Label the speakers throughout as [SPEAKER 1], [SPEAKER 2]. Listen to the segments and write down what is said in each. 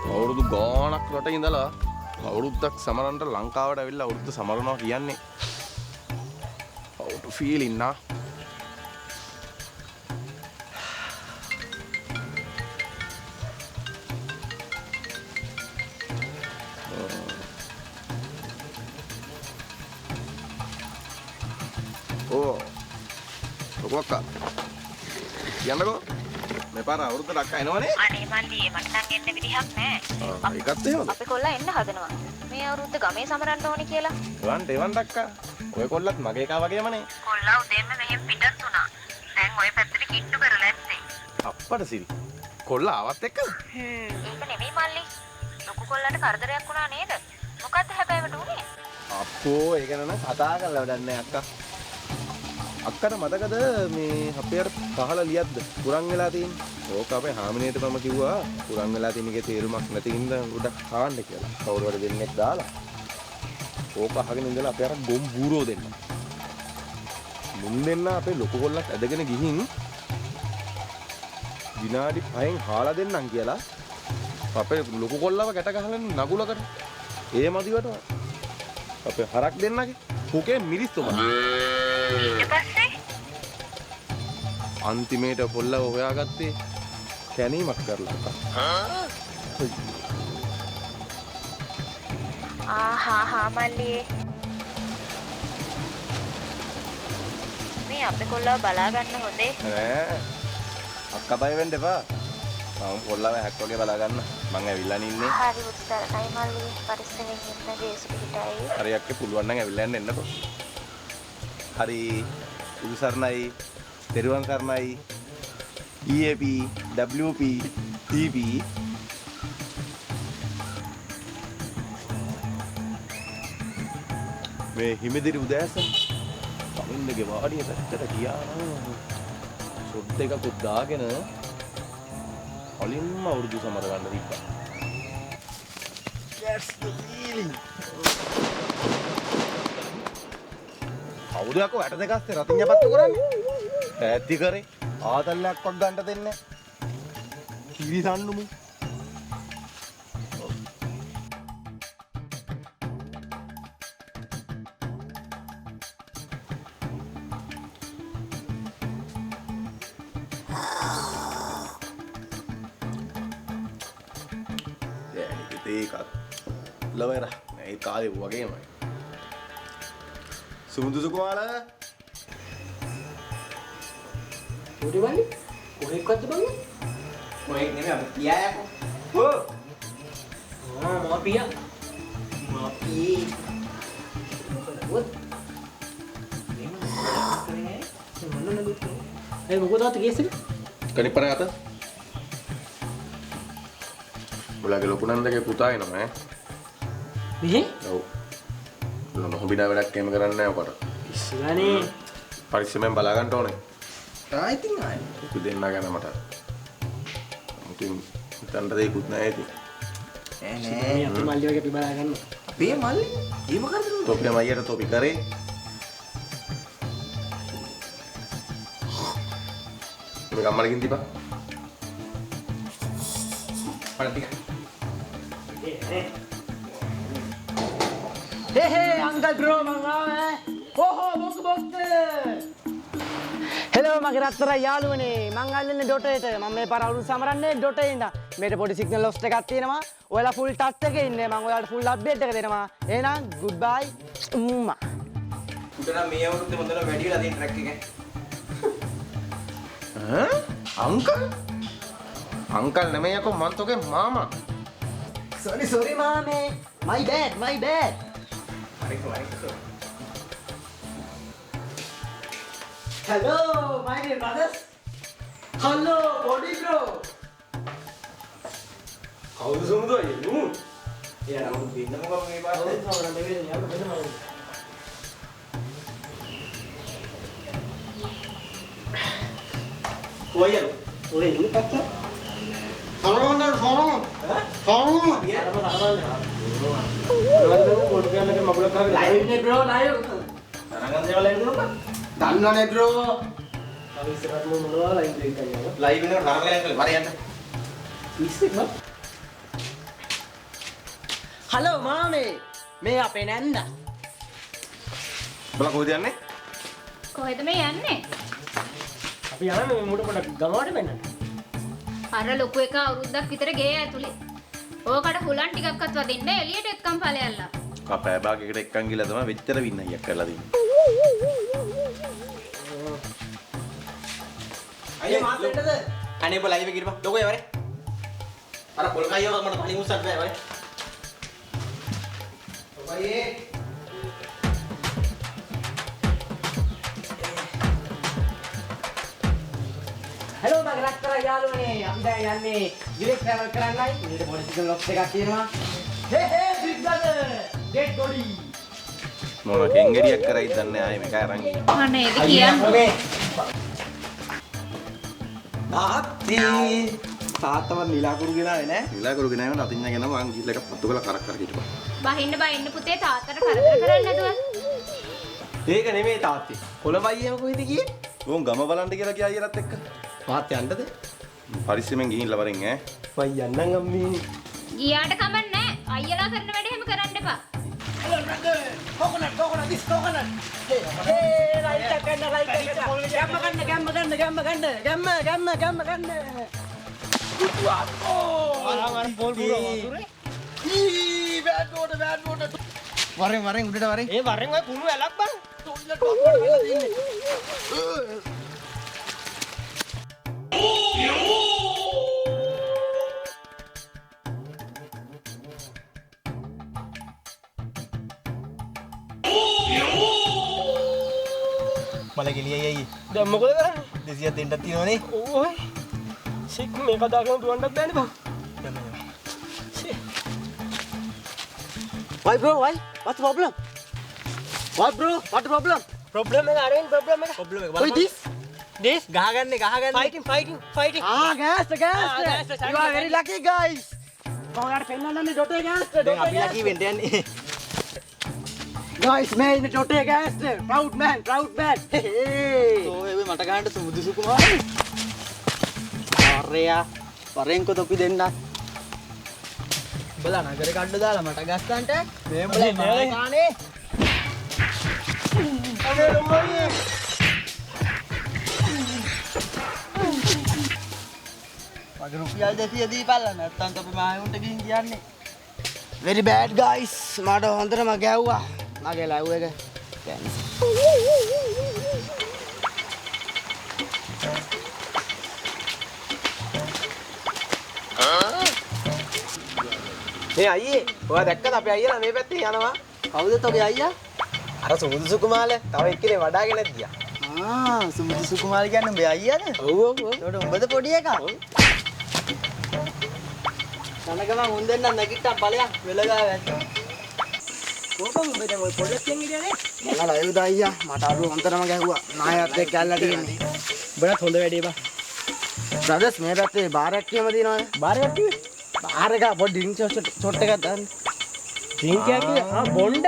[SPEAKER 1] අවුරුදු ගාණක් රටේ ඉඳලා අවුරුද්දක් සමරන්න ලංකාවට ඇවිල්ලා අවුරුද්ද සමරනවා කියන්නේ how to feel in na. ඕ ලොකු අක්කා කියන්නකෝ මේ පාර අවුරුද්දට අක්කා එනවනේ.
[SPEAKER 2] අනේ මල්ලි මට නම් එන්න විදිහක් නෑ.
[SPEAKER 1] ඒකත් එහෙමද?
[SPEAKER 2] අපි කොල්ලා එන්න හදනවා. මේ අවුරුද්ද ගමේ සමරන්න ඕනේ කියලා.
[SPEAKER 1] එවන්ට එවන්ට අක්කා. ඔය කොල්ලත් මගේ එකා වගේමනේ.
[SPEAKER 2] කොල්ලා උදේම මෙහෙන් පිටත් වුණා. දැන් ඔය පැත්තට කිට්ටු කරලා ඇත්තේ.
[SPEAKER 1] අප්පට සිරි. කොල්ලා ආවත් එක්කද?
[SPEAKER 2] ඒක නෙමෙයි මල්ලි. ලොකු කොල්ලාට කරදරයක් වුණා නේද? මොකද්ද හැබැයිවට උනේ?
[SPEAKER 1] අප්පෝ ඒ ගැන නම් කතා කරලා වැඩක් නෑ අක්කා. අක්කට මතකද මේ අපේ අර පහළ ලියද්ද පුරන් වෙලා තියෙන්නේ? ඕක අපේ හාමිනේට මම කිව්වා පුරන් වෙලා තියෙන එකේ තේරුමක් නැති හින්දා ගොඩක් කාන්න කියලා. කවුරු හරි දෙන්නෙක් දාලා. ඕක අහගෙන ඉඳලා අපේ අර ගොම් බූරෝ දෙන්න. මුන් දෙන්න අපේ ලොකු කොල්ලත් ඇදගෙන ගිහින් විනාඩි 5න් හාලා දෙන්නම් කියලා අපේ ලොකු කොල්ලව ගැට ගහලා නගුලකට. ඒ මදිවට අපේ හරක් දෙන්නගේ පුකේ මිරිස් තුමා.
[SPEAKER 2] ඊට පස්සේ
[SPEAKER 1] අන්තිමේට කොල්ලව හොයාගත්තේ කැණීමක් කරලා අක්කා.
[SPEAKER 2] ආහා හා මල්ලියේ මේ අපේ කොල්ලව බලා ගන්න හොඳේ.
[SPEAKER 1] නෑ අක්කා බය වෙන්න එපා. මම කොල්ලව හැක් වගේ බලා ගන්න. මං ඇවිල්ලා ඉන්නේ.
[SPEAKER 2] හරි උත්තරයි මල්ලියේ පරිස්සමෙන් ඉන්න ජේසු පිටයි.
[SPEAKER 1] හරි අක්කේ පුළුවන් නම් ඇවිල්ලා යන්න එන්නකෝ. හරි උදු සරණයි තෙරුවන් සරණයි EAP WP TP මේ හිමිදිරි උදෑසන තමින්දගේ වාඩිය පැත්තට ගියා නම් සොඩ් එකකුත් දාගෙන කලින්ම අවුරුදු සමර ගන්න තිබ්බා. That's the feeling. කවුද යකෝ 62 අස්සේ රතිඤ්ඤ පත්තු කරන්නේ? ඈති කරේ ආතල්ලයක්වත් ගන්න දෙන්නේ නැහැ. කිරි සම්නුමු. ඒකත් ලවරා ඒ කාලේ වගේමයි. සුමුදු සුකුමාල
[SPEAKER 3] පොඩි වලි කොහෙක්වත් බං
[SPEAKER 4] කොහෙක් නෙමෙයි අපි පියා යකෝ. ඔව්
[SPEAKER 3] ආ මා පියා මා පියේ මොකද ඔත් මෙහෙම කරන්නේ මොන නළුත් ඒ මොකද ආත කේස් එක
[SPEAKER 1] කණිපර අත උඹලගේ ලොකු නන්දගේ පුතා එනවා ඈ.
[SPEAKER 3] මෙහෙ?
[SPEAKER 1] ඔව්. නොහොබිනා වැඩක් එහෙම කරන්නේ නැහැ ඔකට.
[SPEAKER 3] ඉස්සරහනේ
[SPEAKER 1] පරිස්සමෙන් බලා ගන්න ඕනේ.
[SPEAKER 4] ආ ඉතින් ආයේ.
[SPEAKER 1] ලොකු දෙන්නා ගැන මට ඉතින් හිතන්න දෙයක්වත් නැහැ ඉතින්.
[SPEAKER 4] නෑ නෑ.
[SPEAKER 3] මේ අපේ මල්ලි වගේ අපි බලා ගන්න.
[SPEAKER 4] අපේ මල්ලි? එහෙම කරදර නෑ.
[SPEAKER 1] තොපි මයියට තොපි කරේ. මේ ගම්මලකින් තිබා.
[SPEAKER 4] පණ ටික.
[SPEAKER 3] හේ හේ අංකල් බ්‍රෝ මං ආවා. ඕහෝ බොක්ක බොක්ක. හෙලෝ මගේ රත්තරන් යාළුවනේ මං අල්ලන්නේ ඩොටේට. මම මේ පාර අවුරුදු සමරන්නේ ඩොටේ ඉඳන්. මේට පොඩි සිග්නල් ලොස්ට් එකක් තියෙනවා. ඔයාලා ෆුල් ටච් එකේ ඉන්නේ. මං ඔයාලට ෆුල් අප්ඩේට් එක දෙනවා. එහෙනම් ගුඩ් බයි. උම්මා.
[SPEAKER 4] උඩ නම් මේ අවුරුද්දේ හොඳට වැඩි වෙලා තියෙන ට්‍රැක් එක.
[SPEAKER 1] ඈ අංකල්? අංකල් නෙමෙයි යකෝ මං තෝගේ මාමා.
[SPEAKER 3] සෝරි සෝරි මාමේ. My bad my bad.
[SPEAKER 4] හරි හරි sorry.
[SPEAKER 3] Hello my dear brothers. Hello පොඩි බ්‍රෝ.
[SPEAKER 4] කවුද සමුද අයියේ නූ? එයා නම් දෙන්න මොකක් මේ පාරේ?
[SPEAKER 3] අවුරුදු සමරන්න වෙන්නේ යාළුවා මෙතනම.
[SPEAKER 4] කොයියලු? ඔය ඉන්නේ පැත්ත.
[SPEAKER 3] සරවන්න සරවන්න. සරවන්න.
[SPEAKER 4] ලයිව් නේ බ්‍රෝ ලයිව්. තරංගන් දේවල් ලයිව් දෙනවා.
[SPEAKER 3] දන්නවනේ බ්‍රෝ.
[SPEAKER 4] තව ඉස්සරහට මොනවා ලයිව් දෙන්න යනවා.
[SPEAKER 1] ලයිව් වෙනකොට තරංග ලයිව් කරලා වර යන්න.
[SPEAKER 4] ඉස්සෙක් බං.
[SPEAKER 3] හලෝ මාමේ. මේ අපේ නැන්දා.
[SPEAKER 1] උඹලා කොහෙද යන්නේ?
[SPEAKER 2] කොහෙද මේ යන්නේ?
[SPEAKER 4] අපි යන්නේ මේ මුඩ පොඩක් ගමවට බෙන්නන්න.
[SPEAKER 2] අර ලොකු එක අවුරුද්දක් විතර ගේ ඇතුලේ. ඕකට හුලන් ටිකක්වත් වදින්න එළියට එක්කම් ඵලයල්ලා.
[SPEAKER 1] කා පැය භාගයකට එක්කන් ගිහලා තමයි වෙච්චර වින්න අයියක් කරලා දෙන්නේ.
[SPEAKER 4] අයියා මාත් වෙන්නද?
[SPEAKER 5] අනේ බෝ ලයිව් එක ඉරපන්. ලොකෝ ඒ වරේ. අර පොල් කයියව මට පණි උස්සන්න බෑ වරේ.
[SPEAKER 1] ඔබයි
[SPEAKER 3] හෙලෝ මගේ රක්තරා යාළුවනේ අපි දැන් යන්නේ විලේජ් ට්‍රැවල් කරන්නයි. මෙන්න පොඩි සිග්නල් ලොක්ස් එකක් තියෙනවා. හේ හේ බිග් බ්‍රදර් ඩෙඩ් බොඩි.
[SPEAKER 1] මොන කෙන්ගෙඩියක් කරයිද දන්නේ ආයේ මේක අරන් ගිහින්.
[SPEAKER 2] අනේ ඒක කියන්නේ.
[SPEAKER 5] තාත්තී තාත්තම නිලාකුරු ගෙනාවේ නෑ.
[SPEAKER 1] නිලාකුරු ගෙනාවේ අතින් ගෙන මං ගිහිල්ලා එකක් පත්තු කරලා කරක් කර හිටපන්.
[SPEAKER 2] බහින්න බහින්න පුතේ තාත්තට කරදර කරන්නේ නැතුව.
[SPEAKER 5] ඒක නෙමෙයි තාත්තේ. කොළඹ අයියම කොහෙද ගියේ?
[SPEAKER 1] උන් ගම බලන්න කියලා ගියා අයියලත් එක්ක.
[SPEAKER 5] මාත් යන්නද?
[SPEAKER 1] පරිස්සමෙන් ගිහින් ලවරින් ඈ.
[SPEAKER 4] මං යන්නම් අම්මේ.
[SPEAKER 2] ගියාට කමක් නෑ. අයියලා කරන වැඩ එහෙම කරන්න එපා.
[SPEAKER 3] Hello brother. Coconut coconut this coconut. Hey right එක ගන්න රයිට් එක. ගැම්ම ගන්න ගැම්ම ගන්න ගැම්ම ගන්න ගැම්ම ගැම්ම ගැම්ම ගන්න.
[SPEAKER 4] අර පොල් බුරා වතුරේ.
[SPEAKER 3] ඊ බෑඩ් වෝටර් බෑඩ් වෝටර්. වරෙන් වරෙන් උඩට වරෙන්.
[SPEAKER 4] ඒ වරෙන් ඔය කුණු ඇලක් බං.
[SPEAKER 3] ටොයිලට් වතුරට වෙලා තියෙන්නේ.
[SPEAKER 5] මල ගෙලියයි අයියේ.
[SPEAKER 4] දැන් මොකද කරන්නේ?
[SPEAKER 5] 200ක් දෙන්නක් තියෙනවනේ.
[SPEAKER 4] ඔව්. සික් මේක දාගෙන දුවන්නත් බෑනේ බං.
[SPEAKER 3] Why bro why? What's the problem? What bro? What the problem?
[SPEAKER 4] Problem එක අරගෙන problem එක.
[SPEAKER 5] ප්‍රොබ්ලම් එක
[SPEAKER 3] Why this?
[SPEAKER 4] This
[SPEAKER 5] ගහගන්නේ ගහගන්නේ.
[SPEAKER 4] Fighting fighting fighting.
[SPEAKER 3] Ah gas gas.
[SPEAKER 4] Ah, gas, gas.
[SPEAKER 3] You are very lucky guys. මම ඔයාලට පෙන්නන්න ඩොටේ gas
[SPEAKER 5] දැන් අපි ලකී වෙන්න යන්නේ.
[SPEAKER 3] Guys මේ ඉන්නේ ඩොටේ gas proud man proud man. Hey.
[SPEAKER 5] ඔය ඔය මට ගහන්න සුමුදු සුකුමාර. අරයා වරෙන්කො තොපි දෙන්න. උඹලා නගරේ කඩ්ඩ දාලා මට ගස්සන්ට මේ උඹලා මම කානේ.
[SPEAKER 4] අනේ ලොම්මයි.
[SPEAKER 5] මගේ රුපියල් 200 දීපල්ලා නැත්තම් තොපි මායුන්ට ගිහින් කියන්නේ.
[SPEAKER 3] Very bad guys. මට හොඳටම ගැව්වා. මගේ ලව් එක. Thanks.
[SPEAKER 5] මේ අයියේ ඔයා දැක්කද අපේ අයියලා මේ පැත්තේ යනවා.
[SPEAKER 3] කවුද තෝගේ අයියා?
[SPEAKER 5] අර සුමුදු සුකුමාල තව එක්කෙනෙක් වඩාගෙන ගියා.
[SPEAKER 3] ආ සුමුදු සුකුමාල කියන්නේ උඹේ අයියාද?
[SPEAKER 5] ඔව් ඔව් ඔව්.
[SPEAKER 3] ඒකට උඹද පොඩි එකා?
[SPEAKER 5] යන ගමන් උන් දෙන්නම් නැගිට්ටා බලයන් වෙලගාව ඇද්ද.
[SPEAKER 4] කොහොමද උඹ දැන් ඔය පොඩ්ඩක් කියන් හිටියා නේ?
[SPEAKER 3] මම ලයිව් ද අයියා මට අරු හොඳටම ගැහුවා. නායත් එක්ක ගැල්ලා තියෙන්නේ.
[SPEAKER 4] උඹලත් හොඳ වැඩේ බා.
[SPEAKER 3] බ්‍රදර්ස් මේ පැත්තේ බාර් එකක් කියම තියෙනවනේ.
[SPEAKER 4] බාර් එකක් කිව්වේ?
[SPEAKER 3] බාර් එක පොඩි ඩ්‍රින්ක් ෂොට් එකක් දාන්න.
[SPEAKER 4] ඩ්‍රින්ක් එකක් කිව්වේ? ආ බොණ්ඩද?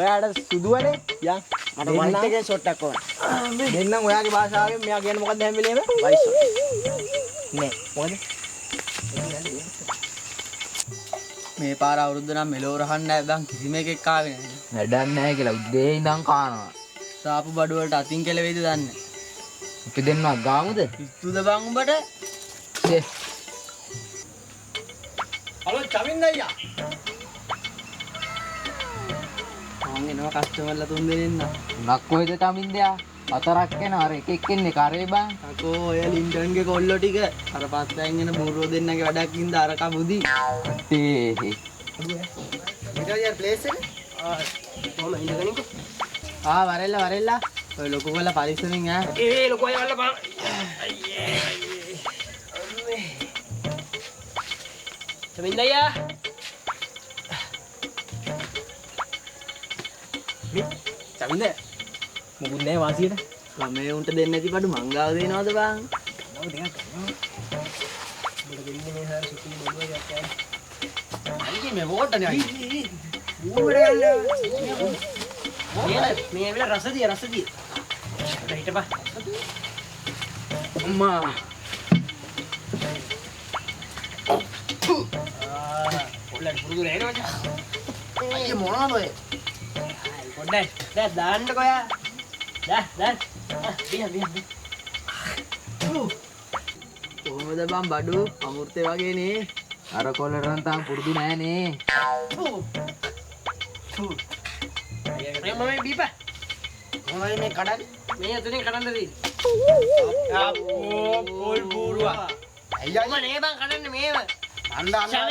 [SPEAKER 5] ඔයාට සුදුවනේ යා.
[SPEAKER 3] මට වයිට් එකෙන් ෂොට් එකක් ඕන.
[SPEAKER 5] දෙන්නම් ඔයාගේ භාෂාවෙන් මෙයා කියන්නේ මොකද්ද හැම වෙලේම?
[SPEAKER 3] White shot.
[SPEAKER 5] නෑ මොකද? මේ පාර අවුරුද්ද නම් මෙලෝ රහන්න නෑ බං කිසිම එකෙක් ආවේ නෑ.
[SPEAKER 6] වැඩක් නෑ කියලා උදේ ඉඳන් කානවා.
[SPEAKER 5] සාපු බඩු වලට අතින් කෙලවෙයිද දන්නේ.
[SPEAKER 6] අපි දෙන්නවා ගාමුද?
[SPEAKER 5] පිස්සුද බං උඹට?
[SPEAKER 6] ෂේ.
[SPEAKER 5] හලෝ චමින්ද අයියා. මං එනවා කස්ටමර්ලා තුන් දෙනෙක් ඉන්න.
[SPEAKER 6] තුනක් කොහෙද චමින්දයා? හතරක් එනවා අර එකෙක් එන්නේ කරේ බං.
[SPEAKER 5] අකෝ ඔය ලින්ටන්ගේ කොල්ලෝ ටික අර පස්සෙන් එන බූරුවෝ දෙන්නගේ වැඩක් ඉඳ අර කබුදි.
[SPEAKER 6] ඒ
[SPEAKER 5] ඊට ප්ලේස් එක?
[SPEAKER 4] ආ කොහොම ඉඳගනින්කෝ.
[SPEAKER 5] ආ වරෙල්ලා වරෙල්ලා. ඔය ලොකු කොල්ලා පරිස්සමින් ඈ.
[SPEAKER 4] ඒ ලොකු අය වල්ලා බං. අයියේ අම්මේ. චමින්ද අයියා. මේ චමින්ද මොකුත් නෑ වාසියට.
[SPEAKER 5] ළමයි උන්ට දෙන්න නැති බඩු මං ගාව දෙනවද බං? තව දෙකක් ගන්නවා. උඹට දෙන්නේ මේ සාර සුපිරි බඩුවක් ඈ.
[SPEAKER 3] අයියේ මේ මොකටද අයියේ?
[SPEAKER 5] ඌ වැඩ ගන්න. මේ ඇවිල්ලා රසදිය රසදිය. පොඩ හිටපන්.
[SPEAKER 3] අම්මා.
[SPEAKER 5] පොල්ලට පුරුදු නෑ නේ මචං.
[SPEAKER 3] අයියේ මොනවද ඔය?
[SPEAKER 5] පොඩ්ඩයි. දැන් දාන්නකෝ යා. දා දා. බිහ බිහ.
[SPEAKER 6] කොහොමද බං බඩු අමෘතේ වගේ නේ. අර කොල්ලට නම් තාම පුරුදු නෑ නේ.
[SPEAKER 5] මේ මම බීපා.
[SPEAKER 3] මොනවද මේ කඩන්නේ?
[SPEAKER 5] මේ අතනින් කඩන්න තියෙන්නේ. අප්පෝ පොල් බූරුවා.
[SPEAKER 3] අයියා
[SPEAKER 5] මම නේ බං කඩන්නේ මේව.
[SPEAKER 3] මන් දන්නවා.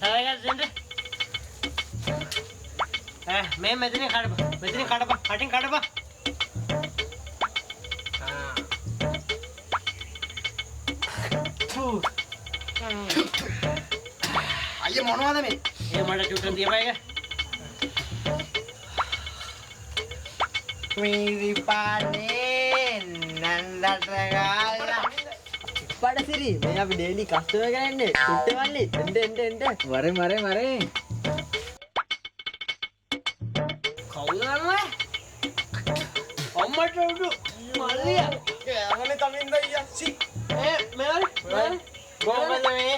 [SPEAKER 5] තව එකක් දෙන්න. ඈ මේ මෙතනින් කඩපන්. මෙතනින් කඩපන්. කටින් කඩපන්.
[SPEAKER 3] අයියේ මොනවද මේ?
[SPEAKER 5] ඒ මට චුට්ටක් දීපන් එක.
[SPEAKER 3] මීරිපානේ නන්දට ගාලා.
[SPEAKER 6] පඩසිරි මේ අපි ඩේලි කස්ටමර් කෙනෙක් ඉන්නේ. චුට්ටේ මල්ලි එන්න එන්න එන්න. වරේ වරේ වරේ.
[SPEAKER 5] කවුද දන්නවද? අම්මට උඩු මල්ලියා.
[SPEAKER 1] කෑමනේ තමින්ද අයියා. සි.
[SPEAKER 5] ඒ මේ කොහොමද මේ?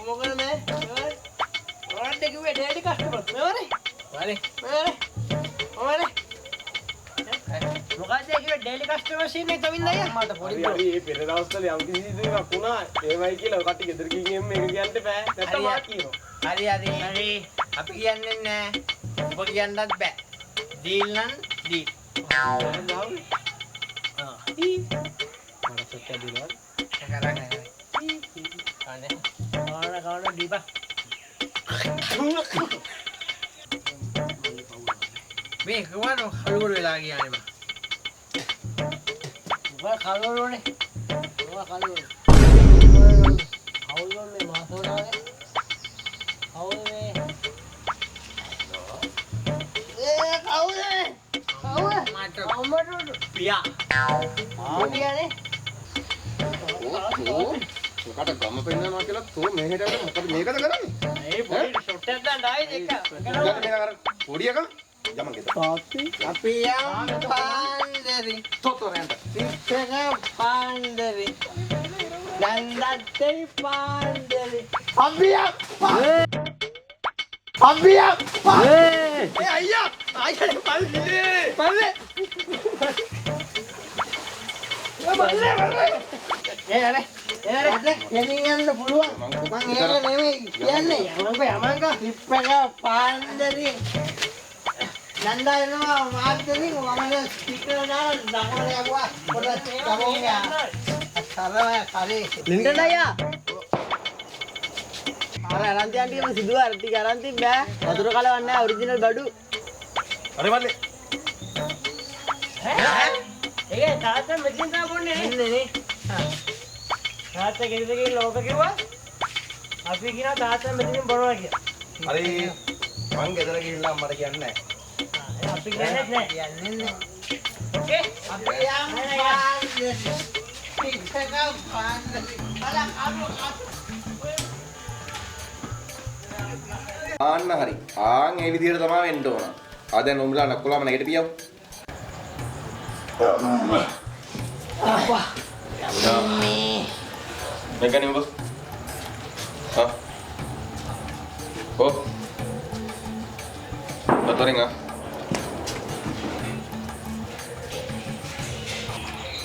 [SPEAKER 5] මොකද මේ? ඔයාලට කිව්වේ ඩේලි කස්ටමර්. මේ වරේ. වරේ. මේ වරේ. මොකද්ද කිව්වේ ඩේලි කස්ටමර් සීන් එක තමින්ද අයියා?
[SPEAKER 6] මට පොඩි
[SPEAKER 1] හරි හරි ඒ පෙර දවස්වල යම් කිසි දෙයක් වුණා. ඒවයි කියලා ඔය කට්ටිය ගෙදර ගිහින් එහෙම මේක කියන්න බෑ. නැත්තම් මා කියනවා.
[SPEAKER 3] හරි හරි හරි අපි කියන්නේ නෑ. ඔබ කියන්නත් බෑ. ඩීල් නම් ඩීල්.
[SPEAKER 5] මට සත්‍ය දිනවා.
[SPEAKER 3] කරන්නේ නෑ.
[SPEAKER 5] කන්නේ. කාන කාන දීපා.
[SPEAKER 3] මේ කොහොමද කලුවර වෙලා ගියානේ බං.
[SPEAKER 5] මොකක් කලුවරනේ? මොකක් කලුවර? කවුද මේ මාසෝනාවේ? කවුද මේ?
[SPEAKER 3] ඒ කවුද මේ?
[SPEAKER 5] කවුද?
[SPEAKER 3] මට
[SPEAKER 5] අම්මට
[SPEAKER 3] පියා.
[SPEAKER 5] ආ පියානේ.
[SPEAKER 1] ඔකට ගම පෙන්නනවා කියලා තෝ මෙහෙට ඇවිල්ලා මොකද මේකද කරන්නේ?
[SPEAKER 5] ඒ පොඩි ෂොට් එකක් දාන්න ආයේ දෙක.
[SPEAKER 1] ගන්න මේක කරන්න. පොඩි එකා යමන් ගෙදර.
[SPEAKER 3] තාත්ති අපි යම් පාන්දරි.
[SPEAKER 1] තොතෝ රැන්ට.
[SPEAKER 3] සිත්තක පාන්දරි. නන්දත්තේ පාන්දරි. අපි යම් අපි යම්
[SPEAKER 1] ඒ අයියා අයියා පල්ලේ පල්ලේ පල්ලේ පල්ලේ
[SPEAKER 3] ඒ අර ඒ අර ගෙනින් යන්න පුළුවන්. මං ඒක නෙමෙයි කියන්නේ.
[SPEAKER 5] යමන්කෝ යමන්කෝ.
[SPEAKER 3] සිත්තක පාන්දරි. නන්දා එනවා මාත් දෙනින් මම ස්පීකර් දාලා දකුණ යපුවා පොඩක් ගමෝ. සරව කරේ.
[SPEAKER 6] ලින්ටන් අයියා අර අරන් තියන් ටිකම සිදුවා අර ටික අරන් තිබ්බෑ. වතුර කලවන්නේ නෑ ඔරිජිනල් බඩු.
[SPEAKER 1] අර මල්ලේ
[SPEAKER 5] ඒක තාත්තා මෙතෙන් තමයි බොන්නේ නේ.
[SPEAKER 3] නේ.
[SPEAKER 5] තාත්තා ගෙදර ගිහින් ලෝක කිව්වා. අපි කියනවා තාත්තා මෙතනින් බොනවා කියලා.
[SPEAKER 1] හරි මං ගෙදර ගිහිල්ලා අම්මට කියන්නේ නෑ.
[SPEAKER 5] අපි කියන්නේ නෑ.
[SPEAKER 3] කියන්නේ නෑ.
[SPEAKER 5] ඕකේ.
[SPEAKER 3] අපි යම් පාන්දරි. සිත්තක පාන්දරි. බලන් අරු
[SPEAKER 1] ආන්න හරි. ආන් ඒ විදිහට තමයි වෙන්න ඕන. ආ දැන් උඹලා නක්කොලාම නැගිටපියව. අප්පා. මේකනේ උඹ. හා. ඔව්. තොතරින් ආ.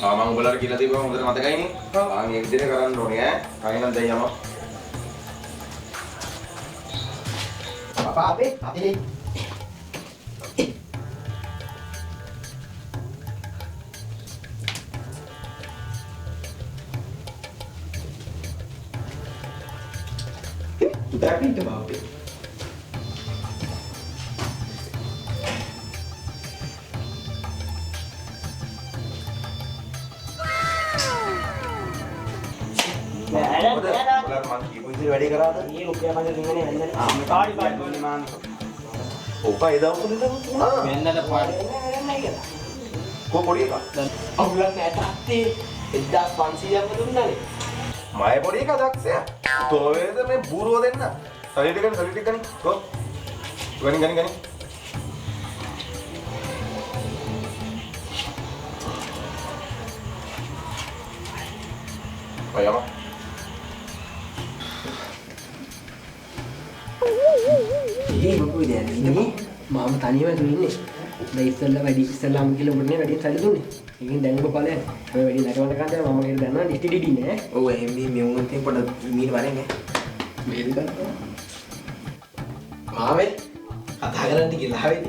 [SPEAKER 1] ආ මං උඹලාට කියලා තිබ්බම හොඳට මතකයිනේ. ආන් ඒ විදිහට කරන්න ඕනේ ඈ. කයින් නම් දැන් යමු.
[SPEAKER 3] අපා අපේ අපේ
[SPEAKER 1] දැකින්න බාපේ. මං කියපු විදිහට වැඩේ කරාද?
[SPEAKER 5] ඒ රුපියල් 5 දෙන්නේ නැන්දනේ. පාඩි පාඩි බොන්නේ මාමි.
[SPEAKER 1] ඔක ඒ දවස්වල ඉඳන් වුණා.
[SPEAKER 6] වෙන්නද පාඩි.
[SPEAKER 1] කො පොඩි එකා.
[SPEAKER 5] අවුලක් නෑ තාත්තේ. 1500ක්ම දුන්නානේ.
[SPEAKER 1] මය පොඩි එකා දක්ෂයා. තෝවේද මේ බූරුව දෙන්න. සල්ලි ටික ගන්න සල්ලි ටික ගන්න. කො. ගනි ගනි ගනි. ඔය යම.
[SPEAKER 5] ඒ මොකද යන්නේ? මාම තනියම ඉන්නේ. දැන් ඉස්සෙල්ලා වැඩි ඉස්සෙල්ලාම කියලා උඹට නේ වැඩි සල්ලි දුන්නේ. ඉතින් දැන් ඔබ ඵලයන්. හැබැයි වැඩි නටවන්න කන්ද මම කියලා දන්නවා ඩිටි ඩිඩි නෑ.
[SPEAKER 6] ඔව් එහෙම මේ මෙවුන් තින් පොඩ මීට වරෙන් ඈ.
[SPEAKER 5] මේක ගන්නවා. මාමේ කතා කරන්න කියලා ආවේද?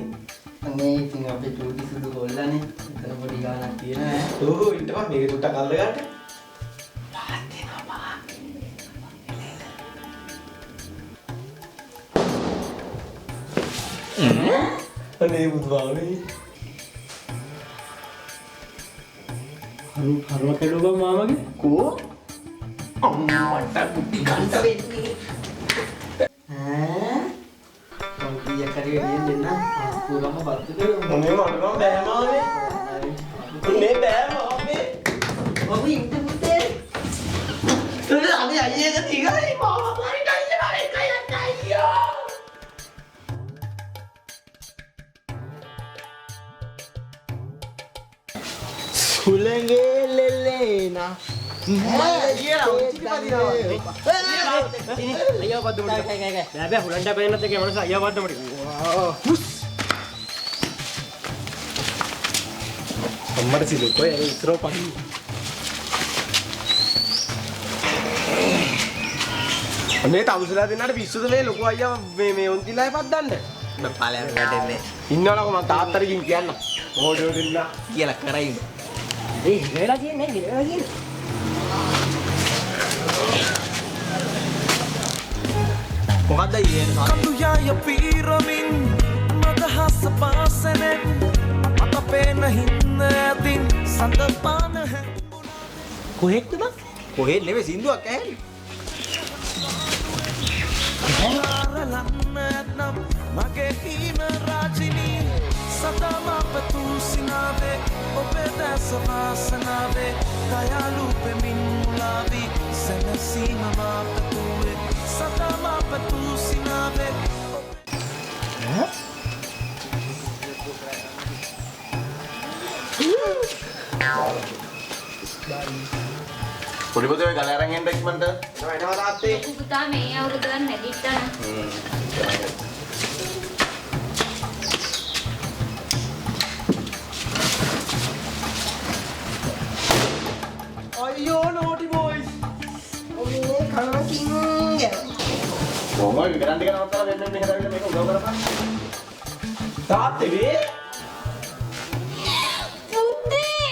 [SPEAKER 6] අනේ ඉතින් අපේ චූටි සුදු කොල්ලනේ. එතන පොඩි ගානක් තියෙනවා ඈ.
[SPEAKER 5] ඔව් ඉන්න බා මේක චුට්ටක් අල්ල ගන්න.
[SPEAKER 6] පාත් එනවා බා.
[SPEAKER 5] අනේ බුදුබාමේ.
[SPEAKER 4] හරු හරුව කැඩුවා බං මාමගේ.
[SPEAKER 5] කෝ? අම්මට බුද්ධි ගන්න වෙන්නේ.
[SPEAKER 6] ඈ? මං කීයක් හරි වැඩියෙන් දෙන්න. පුරම බද්ද කරමු.
[SPEAKER 5] අනේ මට නම් බෑ මාමේ. අනේ බෑ මාමේ.
[SPEAKER 6] ඔබ ඉන්න පුතේ.
[SPEAKER 5] අනේ අයියේ එක දිගයි මාමා මරිට අයියා එකයි අයියා.
[SPEAKER 6] සුළඟේ ලෙලේනා
[SPEAKER 4] අයියා පද්ද මුඩි. නෑ බෑ හුලන්ඩ පේන්නත් එක මනස අයියා පද්ද මුඩි.
[SPEAKER 1] අම්මට සිලු කොයි අර ඉස්සරව පහින්.
[SPEAKER 5] අනේ තමුසලා දෙන්නාට පිස්සුද මේ ලොකු අයියා මේ මේ උන් තිලා පද්දන්න.
[SPEAKER 6] ඵලයන් වැටෙන්නේ.
[SPEAKER 5] ඉන්නවලකෝ මං තාත්තට ගිහින් කියන්න. ඕඩෝ දෙන්න
[SPEAKER 6] කියලා කරයිද?
[SPEAKER 3] ඒ හිරේලා කියන්නේ හිරේලා කියන්නේ.
[SPEAKER 6] මොකද්ද අයියේ
[SPEAKER 7] කඳු යාය පීරමින් මදහස පාසනෙන් මට පේන හින්න ඇතින් සඳ පාන
[SPEAKER 6] කොහෙත්ද බං? කොහෙත් නෙවෙයි සින්දුවක් ඇහෙන්නේ.
[SPEAKER 7] රලන්න ඇත්නම් මගේ හීන රාජිනී සදා පැතූ සිනාවේ ඔබේ දැස වාසනාවේ දයාලු පෙමින් මුලාවී සැනසීම මා පැතුවේ සදා මා පැතූ සිනාවේ.
[SPEAKER 1] පොඩි පොතේ ඔය ගල අරන් එන්න ඉක්මනට.
[SPEAKER 5] එනවා එනවා තාත්තේ.
[SPEAKER 2] පුතා මේ අවුරුද්ද ගන්න නැගිට්ටා.
[SPEAKER 5] අයියෝ නෝටි බොයිස්.
[SPEAKER 3] ඔය කනකින්
[SPEAKER 1] කොහොමද විකරන් ටික නවත්තලා වෙන්න මෙහෙට ඇවිල්ලා මේක උදව් කරපන්.
[SPEAKER 5] තාත්තේ මේ
[SPEAKER 2] පුතේ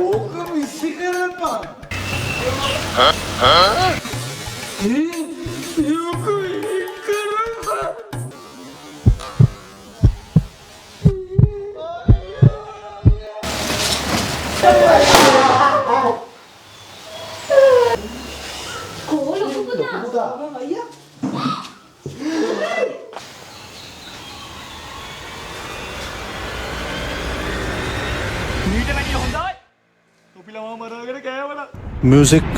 [SPEAKER 5] ඕක මිසි කරපන්. ඕක මිසි කරපන්.
[SPEAKER 2] කෝ ලොකු පුතා?
[SPEAKER 5] අයියා
[SPEAKER 4] මීට වැඩිය හොඳයි. තොපිලම මරාගෙන කෑවලා.
[SPEAKER 7] Music